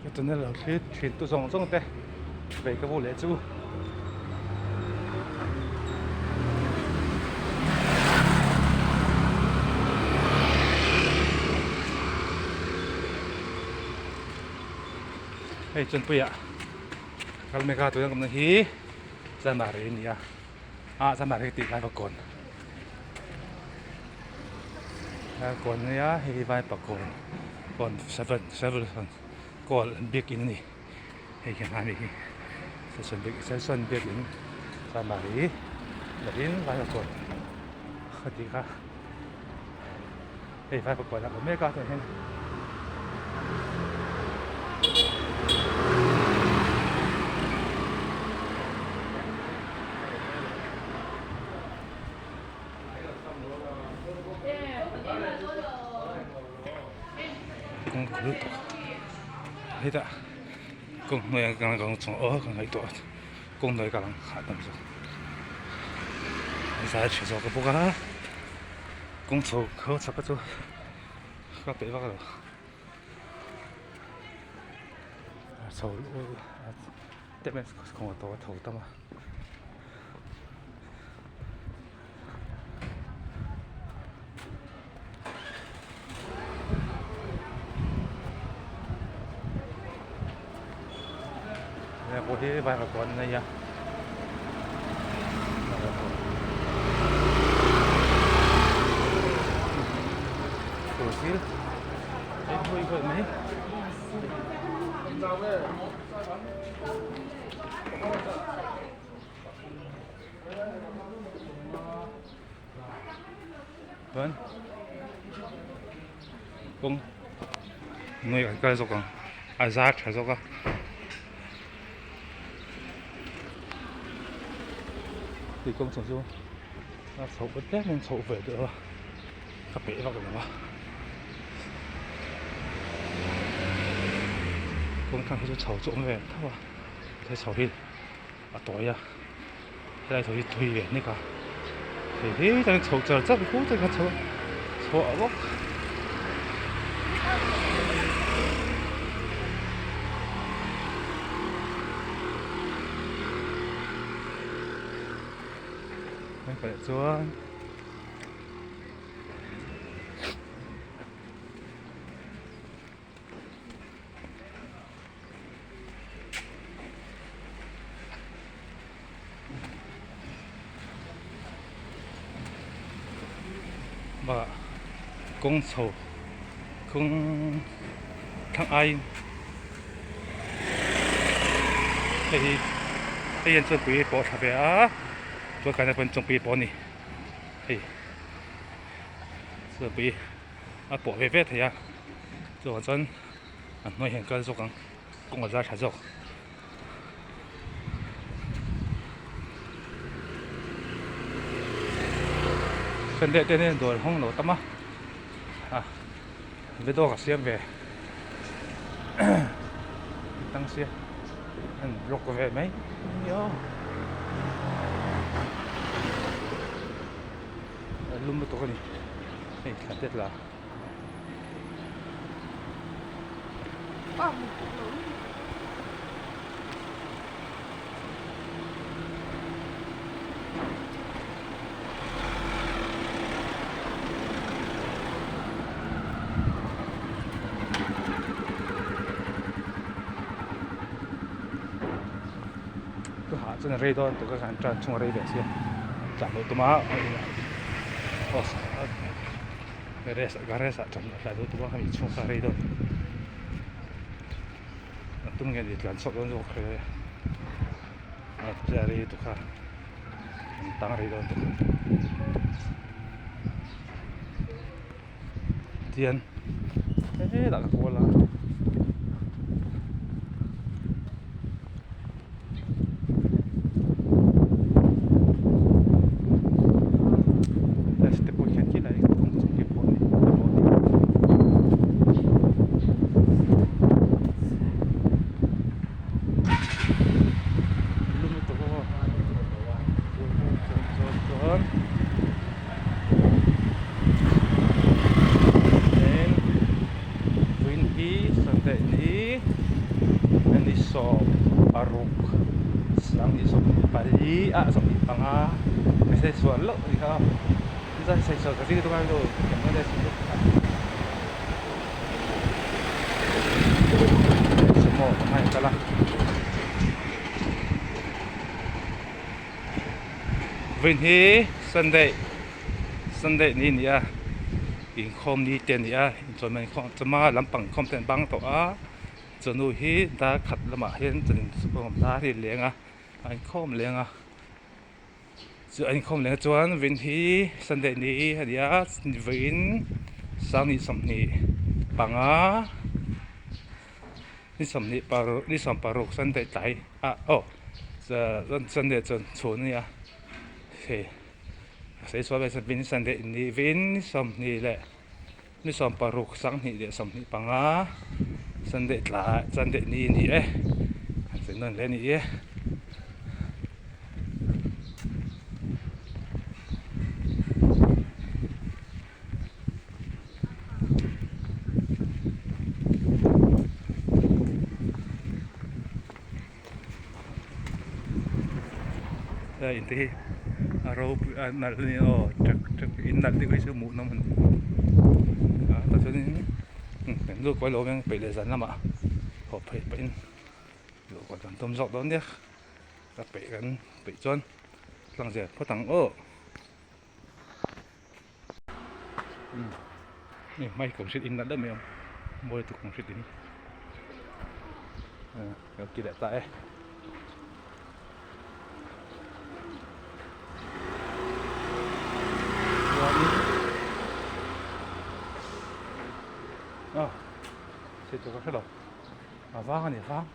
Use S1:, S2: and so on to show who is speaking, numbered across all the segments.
S1: Ka channel lo thlir thin tu zawng zawng te vei ka vu leh chu. Hei Chunpuia kal mek a tuna awmna hi Chanmari a ni a ah Chanmari tih lai Vakawn Vakawn a nia hei hi Vaipakawn kawn seven seven kawl biakin a ni hei hi hmani hi session biak session biakin Chanmari lovin Vaipakawn ka tih kha hei Vaipakawn a awm mek a tunah hian. Kawng khaw lutuk hetah kawng hnuai ah kan kal chho aw ka ngaihtuah a kawng hnuai ka lang hah tam zawk a zai tha zawk bawk a kawng chho kho chhak a chu ka peih vak lo a chho tep mai kawng a tho tam a. Pawh hi vai kawn a nei a thil hei hawi hawi mai. Chuan kawng hnuai kan kal zawk ang a zar tha zawk a tui kawng chho chu a chhoh ve tlem in chhoh ve deuh a ka peih vak lo a kawng thlang hi chu chho chu awm ve tho a he chho hi. A tawi a helai tho hi thui ve hnek a hei hi chuan chho char char hu te kha chho chhuah bawk hei pahnih chuan. Bakah kawng chho kawng thlang aiin hei hi hei hian chuan pui pawh a tha ve a chuan kai na pawhin chawngpui pawh a ni hei chuan pui a pawh ve ve thei a chuvang chuan. A hnuai hian kal zawk ang kawng a zar tha zawk. Sunday te nen dawr hawng lo tam a ah video ka siam ve tang sia an vlog ve mai nia lum lutuk a ni hei thla te tla. Ka hah chuan a rei dawn tih ka han tan chhung a rei ve sia tlan loh tum a Garage garage ah chawhmeh hlai deuh tum a hemi chhung kha rei dawn a tum nge ni tlan chhuak dawn zawk kha a tia rei lutuk kha an tang rei dawn tawh tian hetah ka kual a. Step pawh hian khi lai kawng chung khi pawh a ni lum lutuk aw chuan chuan then vawiin hi Sunday ni. Ni 16 24 ah 25 ka sawi sual loh a ni kha aw sawi sual ka zir dawn a sumo ka hmai a kal a. Vawiin hi Sunday Sunday ni a ni a inkhawm ni te a ni a inchawlhna inkhawm chawma lampang inkhawm te an bang tawh a chawhnu hi dar khat lamah hian dar hi a leng a a inkhawm leng a chu a inkhawm leng chuan vawiin hi Sunday ni a ni a vawiin 25 ni 26 ni 16 Sunday tlai ah aw Sunday chuan chhun a ni a hei a sawi sual mai Sunday ni vawiin ni 20 leh. Ni 16 25 Sunday tlai Sunday ni a ni e han sawi nawn hle a ni e. He in te hi a ropui a nalh a ni aw trek trek in nalh deuh hi chu hmuh nawm a ni a tah chuanin kan lut kual lo ang peih leh zan lamah haw phei pahin luh kual kan tum zawk dawn nia ka peih kan peih chuan tlang zel phawt ang aw. Hei hmai concrete in nalh deuh mai a awm mawi lutuk concrete in ka ti leh ta e. Chuanin ah chhe tur ka hre lo a vang a ni vang.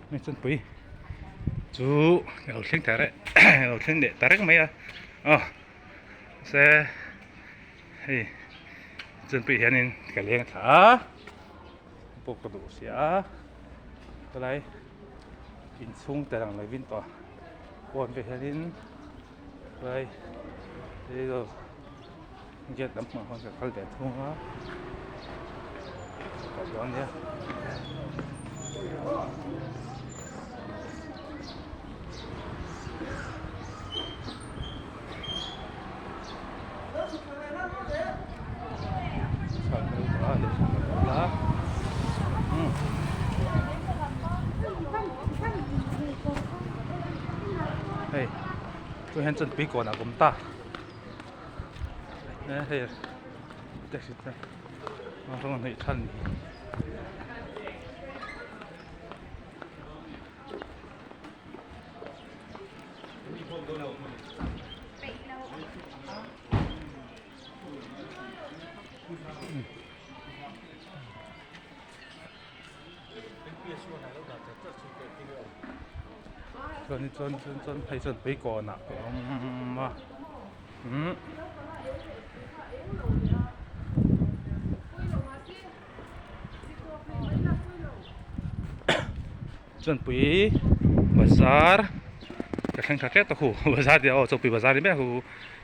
S1: Hei chawlhpui chu a lo thleng ta reng a lo thleng leh ta reng mai a aw se hei chawlhpui hianin ka leng thla a pawh ka duh sia a helai inchhung te lang lovin tawh pawn te hianin helai Gate lam hmuh khawn ka kal ve thung a ka dawn nia. Hei tu hian chuan tuikawn a awm ta. Hei taxi te rawng a hnaih than chuan chuan chuan chuan hei chuan tuikawn ah a awm a umm chuanpui bazar ka thleng tha tep ta khu bazar tih ah aw chawpui bazar ni mai a khu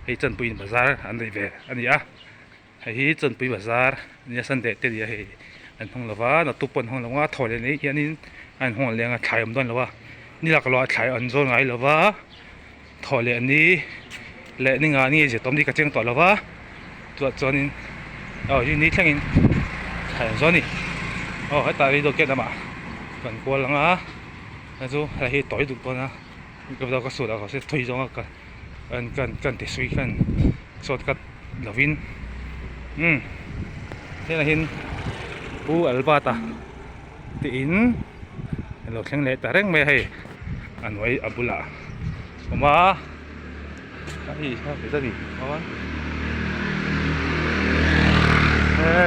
S1: hei chuanpui in bazar an neih ve a ni a. Hei hi Chawnpui bazar nia Sunday te nia hei an hmang lo va naktuk pawh an hmang lo a thaw leh nei hianin a inhawng leng a thlai a awm dawn lo a ni lak lawh a thlai an zawn ngai lo va thaw leh ni leh ni nga ni zia tawm ni ka cheng tawh lo va chutah chuanin aw hi ni thlengin thlai an zawn a ni aw hetah hi dawhkan lamah kan kual ang a hei chu hei hi tawi duh dawn a ka sual ah ka thui zawng a ka. Kan kan kan ti sui khan shortcut lovin umm helaiah hian pu Albert-a te in a lo thleng leh ta reng mai a hei a hnuai a bulah a awm a hei a ni.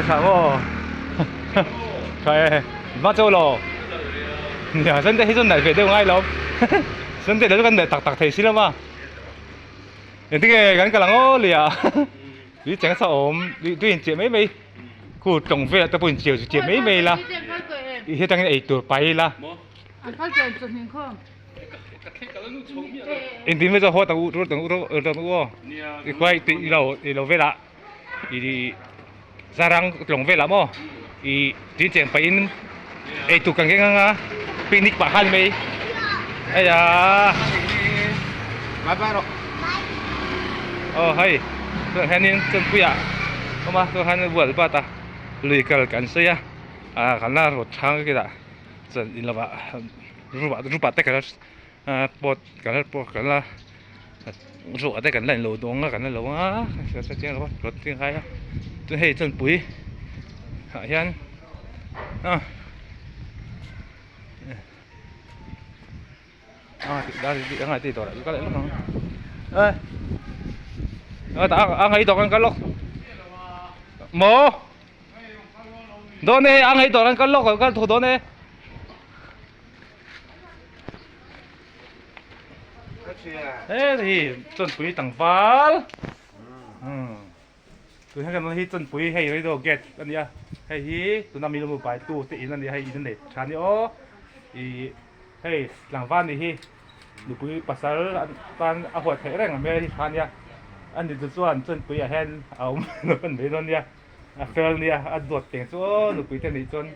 S1: Tha maw? Tha e, hma chauh lo. Nia, Sunday hi chu nalh ve deuh ngai lo. Sunday lo chu kan nalh tak tak thei si lo ma. Engtin nge kan kal ang aw lia. Tui cheng sa awm, tui inchiah mai mai. Khu tlawng velah te pawh inchiah chu chiah mai mai la. Hetangin ei tur pai ila. Engtin nge chu haw tak u ru tak u ru tak u aw. I khuai tui i lo i lo velah i zarang tlawng velah maw i tui cheng pahin ei tur kan keng anga picnic pah khan mai aiya aw hei tunah hianin chawnpuiah awm a tunah hian bual bat a lui kal kan sawi a ah kan la rawt chhang ka dah chuan in lovah rupa te kan la pawt kan la pawt kan la ruah te kan la inlo dawng a kan la lo a chiang lo a rawt chiang ngai a chuan hei chawnpui ah hian ah a tih dawrah chu ka leh lawk ang a a ngaih dawk an kal lawk maw. Dawn e, a ngei dawr an kal lawk kal thu dawn e. He hi chawnpui tlangval. Tun hian kan hi chawnpui hei radio gate a nia. Hei hi tuna mi lo bai tu te in a nia hei in a nei tha a ni aw. Ih hei tlangval ni hi nupui pasal tan a huat theih reng a hmel hi tha a nia. Ani chu chuan chawnpui ah hian a awm lo pan mai dawn nia. A fel nia, a duat teng chu aw nupui te neih chuan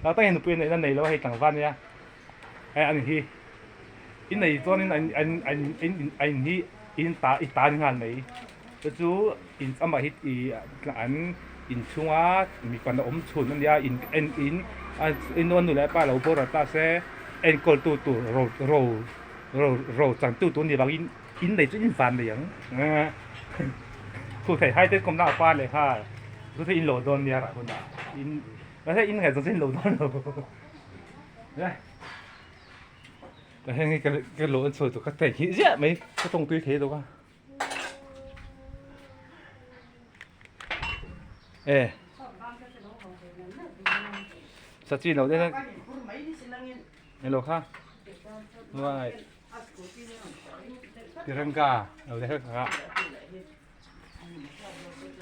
S1: tak tak in nupui neihna nei lo a hei tlangval nia hei ani hi i nei chuanin an an an in a in hi in ta i ta ni nghal mai te chu in amah hi i an inchhunga mipa na awm chhun ania in en in a nu leh a pa lo boral ta se enkawl tu tur ro ro ro ro chang tu tur ni vangin. In nei chu in van nei ang. Thu thei hai te kawmna a pa leh nghal. Chu thei in lo dawn nia rah hunah. In mahse in ngaihzawn chu in lo dawn lo. Ka heng hi ka ka lo an sawi tur ka thei hi ziah mai ka tawng tui thei lo a. E. Sachi lo te. Hello kha. Nuai. Tiranga lo te kha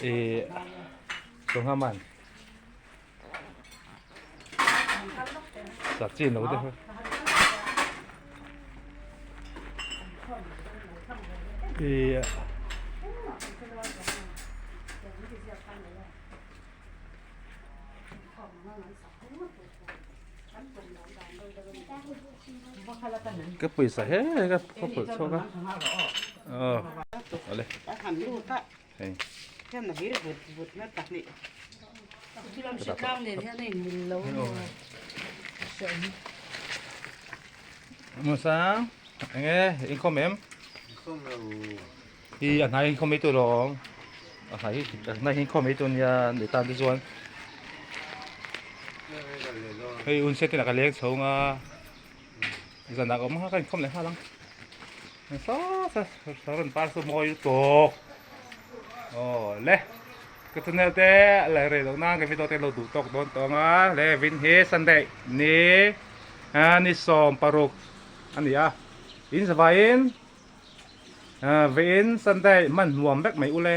S1: e sangha man sat chin lo te e Ka pawisa he ka pawlh chhuak a aw awle hei Musa enge inkhawm em hi a hnai inkhawm mai tur awm a hnai hi a hnai hi inkhawm mai tur nia ni tan te chuan hei un set in a ka leng chho nga zanah ka awm kha ka inkhawm leh nghal ang saw saw saw rawn par saw mawi lutuk aw le ka channel te a la rei loh nan ka video te lo duh tawk dawn tawh ang a le vin hi sunday ni ni 16 a ni a in zavaiin. Vein Sunday hman nuam vek mai ule.